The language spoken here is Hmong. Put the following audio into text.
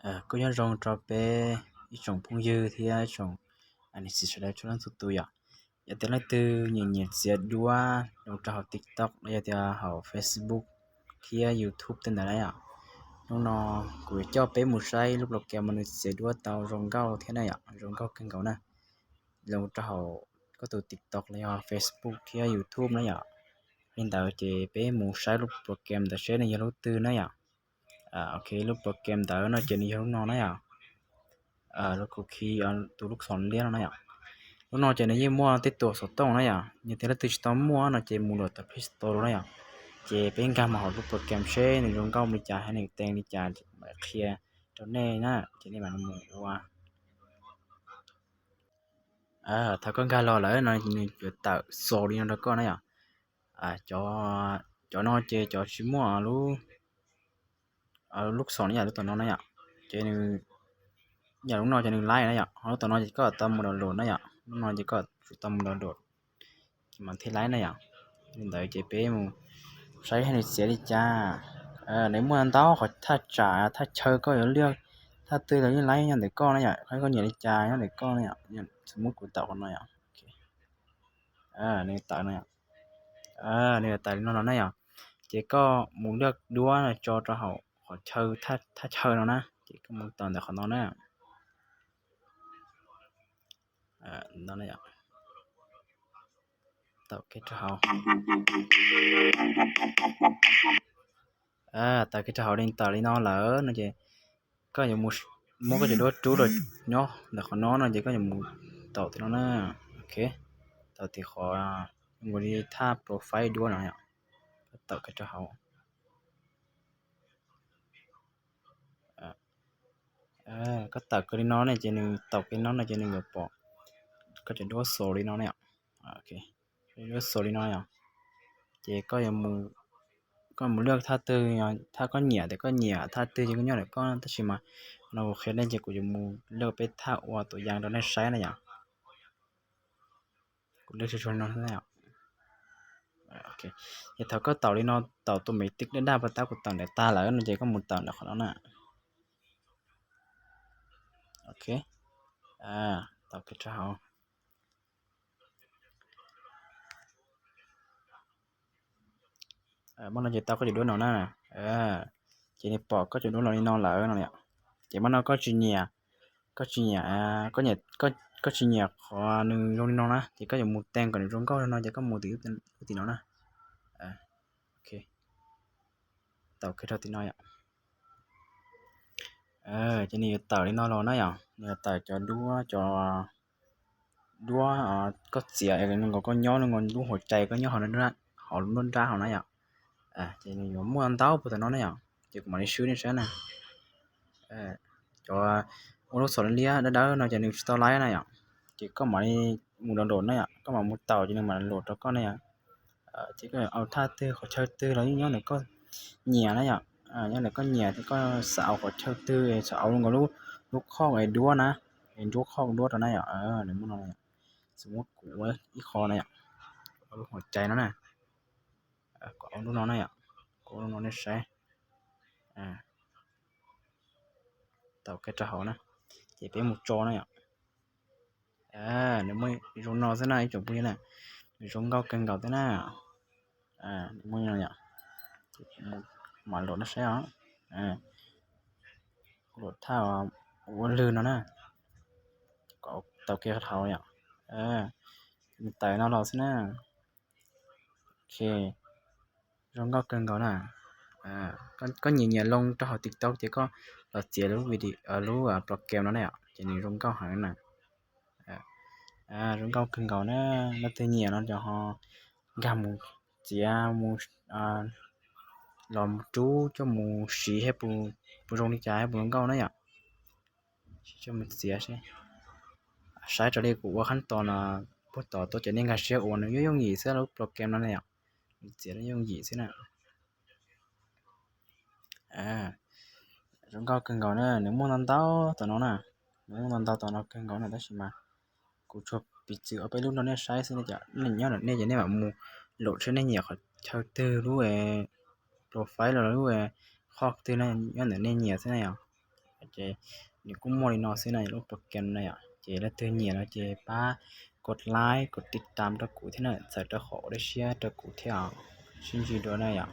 Kuj nyob zoo rau peb ib tsoom phooj ywg thiab ib tsoom niam txiv sawv daws txhua leej txhua tus yom. Yog tias leej twg nyiam nyiam txiav duab los rau hauv TikTok los yog tias hauv Facebook thiab YouTube tej ntawd na yom, hnub no kuv yuav coj peb mus saib lub program uas nws txiav duab tau zoo nkauj thiab na yom, zoo nkauj kawg nkaus na. Los rau hauv koj tus TikTok los yog Facebook thiab YouTube na yom. Li ntawd ces peb mus saib lub program ntawd seb nws yog lub twg na yom. Ok, lub program ntawd no ces nws yog lub no na yom. Lub kuv khi tus lub xom liab no na yom. Lub no ces nws yeej muaj tej tus xov tooj na yom, yog tias leej twg tsis tau muaj no ces mus lawm tom Play Store na yom. Ces peb nkag mus hauv lub program seb nws zoo nkauj li cas thiab nws teej li cas, mam qhia rau nej na, ces nej mam mus ua. Thaum koj nkag los lawm no nws yuav tawm xos li no rau koj na yom. Cov no ces cov tsis muaj lub xom na yom, lub tom no na yom. Ces nws, yam lub no ces nws laib na yom, ho lub tom no ces koj tau mus download na yom, lub no ces koj tau mus download ces mam thiaj laib na yom. Li ntawd ces peb mus saib nws txiav li cas. Nws muaj ntau qhov thaj tsam thaj chaw koj yuav liaj thaj twg los yeej laib nyob ntawm koj na yom, koj nyiam li cas nyob ntawm koj na yom. Txhob muab kuv tawm qhov no yom. Nws tawm no, nws tawm li no los na yom. Ces koj mus liaj duab no tso rau hauv qhov chaw, thaj chaw no na, ces koj mus tawm ntawm qhov no na. Tawm kiag rau hauv. Tawm kiag rau hauv li tawm li no lawm no ces koj yuav mus muab koj cov duab rub rau nyob ntawm qhov no no ces koj yuav mus tawm tim no na. Ok, tawm tim qhov mus li thaj profile duab no, koj tawm kiag rau hauv. Koj tawm kiag li no ne ces nws tawm kiag li no no ces nws yuav pom koj cov duab xos li no ne. Duab xos li no yom. Ces koj mus liaj thaj twg, thaj koj nyiam tias koj nyiam thaj twg ces koj nyob ntawm koj, tab sis mas no kuv qhia nej ces kuv yuav mus liaj peb thaj ua tus yas rau nej saib na yom. Kuv liaj tsuag tsuag no. Ces thaum koj tawm li no, tawm tus me tic daj daj pas tab kuv tawm ntawm tag lawm no ces koj mus tawm ntawm qhov no na. Ok, tawm kiag rau hauv. Muaj no ces tau koj cov duab no na. Ces nws pom koj cov duab no li no lawm no. Ces muaj no koj tsis nyiam, koj tsis nyiam, koj tsis nyiam qhov nws zoo li no na ces koj yuav mus teeb kom nws zoo nkauj no ces koj mus tim lub tim no na. Ok, tawm kiag rau tim no yom. Ces nws yuav tawm li no los na yom, nws yuav tawm cov duab, cov duab koj txiav nkaus koj nyob nkaus lub hauv cai koj nyob hauv lub nruab nrab hauv na yom. Ces nws yuav muaj ntau puag tom no na yom, ces kuv mam li swb nej saib na. Cov ua lub xos liab dawb dawb no ces nws tsis tau laib na yom, ces koj mam li mus download na yom, koj mam mus tawm ces nws mam load rau koj na yom. Ces koj yuav au thaj twg qhov chaw twg los yeej nyob ntawm koj nyiam na yom. Nyob ntawm koj nyiam ces koj xav au qhov chaw twg, xav au nkaus lub, lub khoj es duab na, es nruab khoj duab rau na yom. Nws muaj no, txus muab kuv ua ib qho na yom, ua lub hauv cai no na, kom au lub no na yom, kom au lub no nej saib. Tau kiag rau hauv na, ces peb mus tso na yom. Nws muaj zoo no xwb na ib tsoom phooj ywg na, nws zoo nkauj kawg nkaus thiab na. Nws muaj no yom, mam load nej saib os. Load thaj ua lwg no na, kom tau kiag hauv yom. Nws tawm no los xwb na. Ok, zoo nkauj kawg nkaus na. Koj nyiam nyiam loo rau hauv TikTok ces koj los txiav lub video, lub program no na yom, ces nws zoo nkauj heev na. Zoo nkauj kawg nkaus na, leej twg nyiam no ces ho nkag mus txiav mus, los rub coj mus siv seb puas zoo li cas, puas zoo nkauj na yom. Coj mus txiav seb, saib raws li kuv ua khab tos no, puag tom tuaj ces nej nkag siab ua, nws yooj yooj yim xwb lub program no na yom, nws txiav yooj yim xwb na. Zoo nkauj kawg nkaus na, nws muaj ntau ntau tom no na, nws muaj ntau ntau tom no kawg nkaus na, tab sis mas kuv tsuas piv txwv ob peb lub rau nej saib xwb, nyob ntawm nej ces nej mam mus load seb nej nyiam qhov chaw twg, lub profile los lub khoj twg na, nyob ntawm nej nyiam xwb na yom. Ces nws kuj muaj li no xwb na, lub program no yom. Ces leej twg nyiam no ces pab kos like kos tiv tam rau kuv thiab na, txhawm rau qhov ua dej siab rau kuv thiab os. Sib ntsib dua na yom.